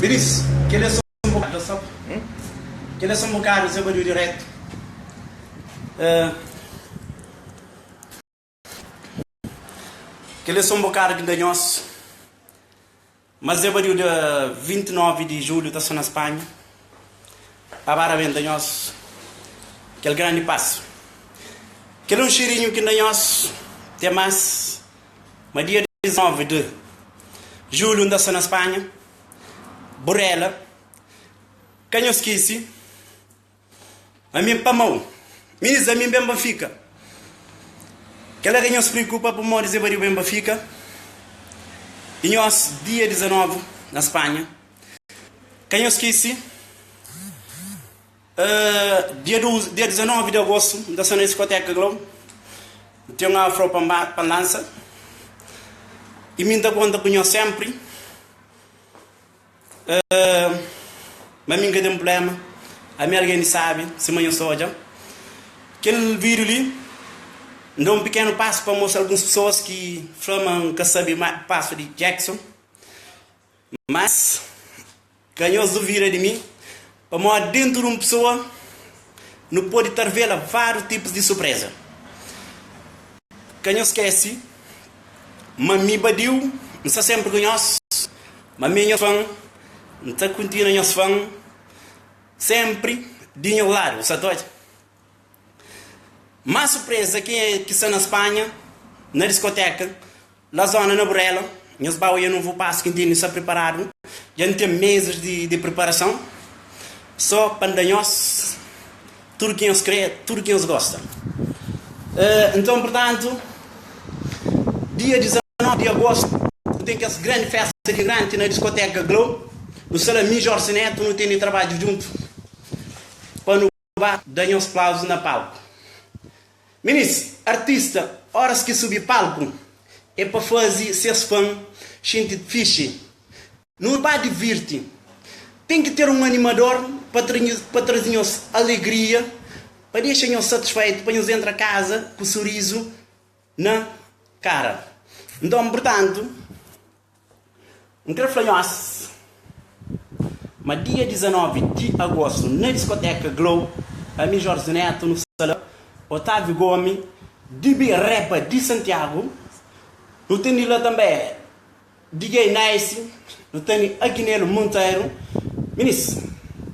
Minis, kel é so un bokadu, stop. Kel é so un bokadu, Zé Badiu diretu. Kel é so un bokadu ki N da nhos. Ma Zé Badiu dia 29 di julhu ta sta na Spanha pa ba rabenta nhos kel grandi pasu. Kel é un xerinhu ki N da nhos ten más. Ma dia 19 de julhu N ta sta na Spanha, Burela, ka nhos skese, ami N pa mau, minis ami N ben pa fika. Kela ka nhos prikupa pamodi Zé Badiu ben pa fika i nhos dia 19 na Spanha, ka nhos skese. Dia dia 19 di agostu N ta sta na diskoteka Glow N ten un afro pa N ba pa N lansa I mi N ta konta ku nhos senpri Ma mi N ka ten prubléma Ami algen di sabi sima nhos ta odja Kel vídiu li N da un pikenu pasu pa mostra alguns pesoas ki fla ma N ka sabi pasu di Jackson Mas, ka nhos duvida di mi, pamodi dentu di un pesoa nu pode ta revela várius tipus di surpreza. Ka nhos skese ma mi Badiu, N sta senpri ku nhos, ma mi é nhos fan, N ta kontinua nhos fan senpri di nhos ladu. Bu sa ta odja? Más surpreza kenha ki sta na Spanha, na diskoteka, La zona na Burela, nhos ba oia novu pasu ki N tene sta priparadu. Dja N ten mezis di priparason so pa N da nhos tudu ki nhos kre, tudu ki nhos gosta. Nton, purtantu, dia 19 di agostu nu ten kes grandi festa di imigranti na diskoteka Glow. Nu sta la mi, Jorge Neto, nu tene trabadju djuntu pa nu ba da nhos plauzus na palku. Minis, artista oras ki subi palku é pa fazi ses fan xinti fixi. Nu ba divirti. Ten ki ter un animador pa pa trazi nhos alegria, pa dexa nhos satisfeitu, pa nhos entra kaza ku surizu na kara. Nton, purtantu. N kre fla nhos ma dia 19 di agostu na diskoteka Glow, ami Jorge Neto nu sta la, Otávio Gomi, DB Repa di Santiago, nu ten di la tanbe DJ Nice, nu teni Aguinelo Monteiro. Minis,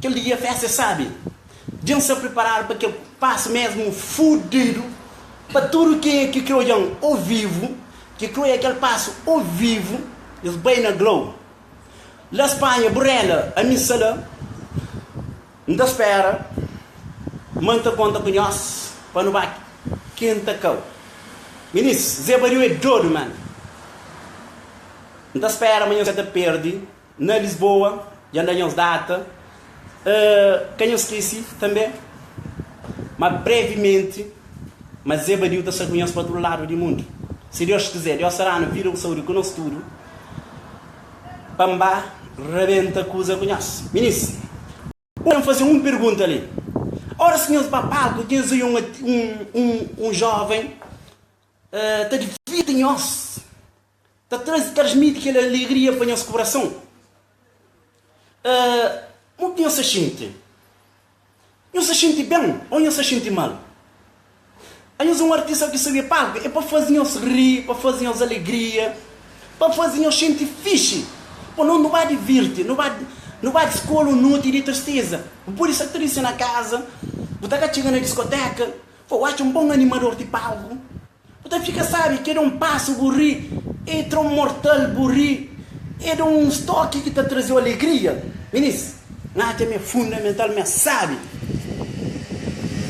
kel dia festa é sabi, dja N sta priparadu pa kel pasu mesmu fudidu pa tudu kenha ki kre odja-m o vivu. Ki kroi aquel passo o vivo nhos bai na glow la spanha burela ami sta la nta spera ma nta conta ku nhos pa nu ba kenta kau minis ze badiu é dodu man nta spera ma nhos ka ta perdi Na Lisboa dja N da nhos data. Ka nhos skese tanbe ma brevimenti ma Zé Badiu ta sta ku nhos pa tudu ladu di mundu. Si Deus kizer, Deus ta da-nu vida ku saúdi ku nos tudu pa N ba rabenta kuza ku nhos. Minis, N faze un pergunta li. Óras ki nhos ba palku, nhos odja un jóven ta divirti nhos. Ta traze, transmiti kel alegria pa nhos kurason. Mo ki nhos ta xinti? Nhos ta xinti ben ô nhos ta xinti mal? Anhos é un artista ki sabe palku é pa faze nhos ri, pa faze nhos alegria, pa faze nhos xinti fixi. Pô, no nu ba divirti, nu ba nu ba diskola un noti di tristeza. Bu pode sta tristi na kaza, bu ta ka txiga na diskoteka, pô, bu atxa un bon animador di palku. Bu ta fika sabi ke da un pasu bu ri e tra un mortal bu ri e da un stoki ki ta trazeu alegria minis N atxa ma é fundamental ma é sabi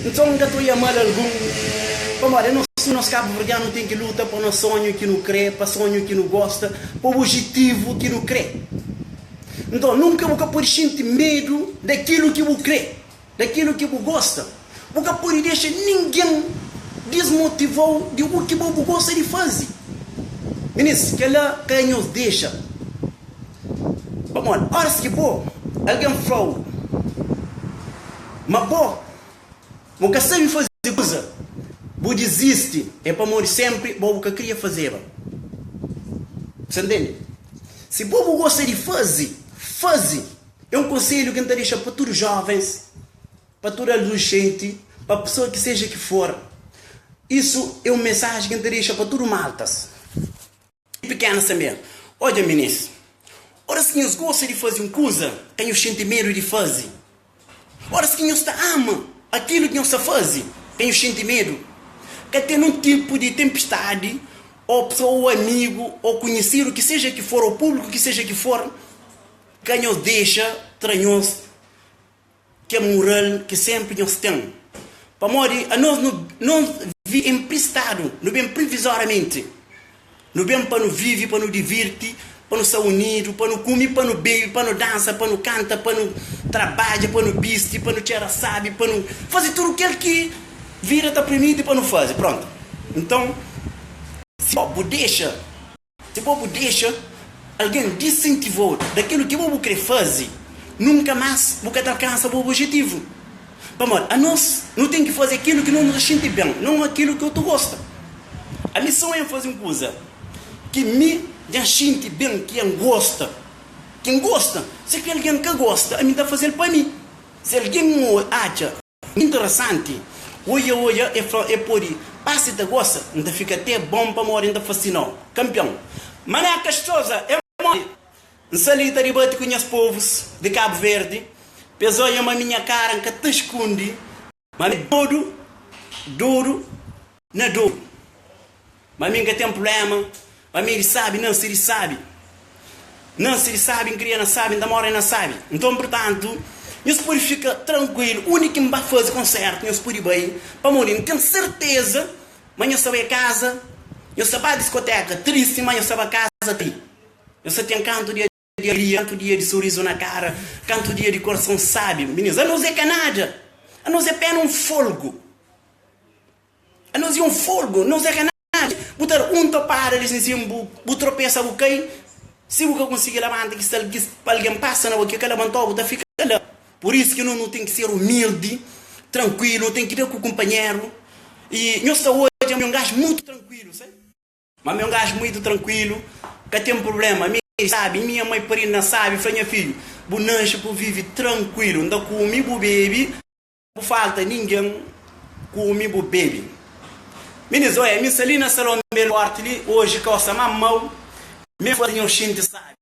nton N ka ta oia mal algun pamodi anos nos kabuverdianu nu ten ki luta pa nos sonhu ki nu kre pa sonhu ki nu gosta pa objetivu ki nu kre nton nunka bu ka podi xinti medu dakilu ki bu kre. Dakilu ki bu gosta. Bu ka pode dexa ningen dismotiva-u di u ki bo bu gosta di faze. Minis, kel-la ka nhos dexa. Pamodi óras ki bo algen fla-u ma bo bu ka sabe faze kuza, bu dizisti, é pamodi sénpri bo bu ka kria fazeba. Bu sta ntende? Si bo bu gosta di faze. Faze! É un konselhu ki N ta dexa pa tudu jovens, pa tudu adulescenti, pa pesoa ki seja ki for. Isu é un mensaji ki N ta dexa pa tudu maltas i pikenas tanbe. Odja minis, oras ki nhos gosta di faze un kuza, ka nhos xinti medu di faze. Óras ki nhos ta ama akilu ki nhos ta faze, ka nhos xinti medu. Ka ten un tipu di tenpistadi ô pesoa ô amigu ô konhisidu ki seja ki for ô públiku ki seja ki for, ka nhos dexa tra nhos kel mural ki sénpri nhos ten. Pamodi anos nu nos vive enpristadu, nu ben privizoriamenti. Nu ben pa nu vive, pa nu divirti, pa nu sta unidu, pa nu kume, pa nu bebe, pa nu dansa, pa nu kanta, pa nu trabadja, pa nu bisti, pa nu txera sábi, pa nu faze tudu kel ki vida ta permiti pa nu faze. Prontu. Nton, si bo bu dexa, si bo bu dexa algen disintivau da kelu ki bo bu kre faze, nunka más bu ka ta alkansa bu obijetivu. Pamodi anos nu ten ki faze akilu ki nos nu ta xinti ben, non akilu ki otu gosta. Ami so N faze un kuza ki mi dja N xinti ben, ki N gosta, ki N gosta. Si ki algen ka gosta, ami N ta faze-l pa mi. Si algen atxa interesanti, oia oia, e fla, e pode pasa e ta gosta, N ta fika te bon pamodi N ta fasina-u. Kanpion. Mané Kaxoza, e modi? N sta li ta dibati ku nhas povus di Kabu Verdi pa es odja ma mi nha kara N ka ta skundi ma mi é dodu, dodu na dodu Ma mi N ka ten prubléma, ma mi é di sábi Nanse di sábi, nanse di sábi N kria na sábi, N ta móre na sábi Nton, purtantu, nhos pode fika trankuilu Undi ki N ba faze konsértu nhos pode bai Pamodi N ten serteza ma nhos ta bai kaza Nhos ta ba diskotéka tristi ma nhos ta ba kaza tri. Nhos ta ten kantu dia di alegria, kantu dia di sorizu na kara, kantu dia di korason sábi. Mininus, anos é ka nada, anos é pena un folgu. Anos é un folgu, nos é ka nada. Bu ta da un topada li sin bu, bu tropesa, bu kai, si bu ka konsigi labanta, ki sta ki pa algen pasa na bo ki ka labantau, bu ta fika la. Pur isu ki nos nu ten ki ser umildi, trankuilu, nu ten ki da ku kunpanheru. I nhos ta odja mi un gaxu mutu trankuilu, sai? Ma mi é un gajo muito tranquilo, ka ten problema, mi sabi, minha mãe pari na sabi, fla nha fidju, bu nasce bu vive tranquilo, nta kumi bu bebi, bu falta ninguém kumi bu bebi. Minis, oia, mi sta li na salon Belo Forte li, hoje ka osa ma mau, mi faze nhos xinti sabi.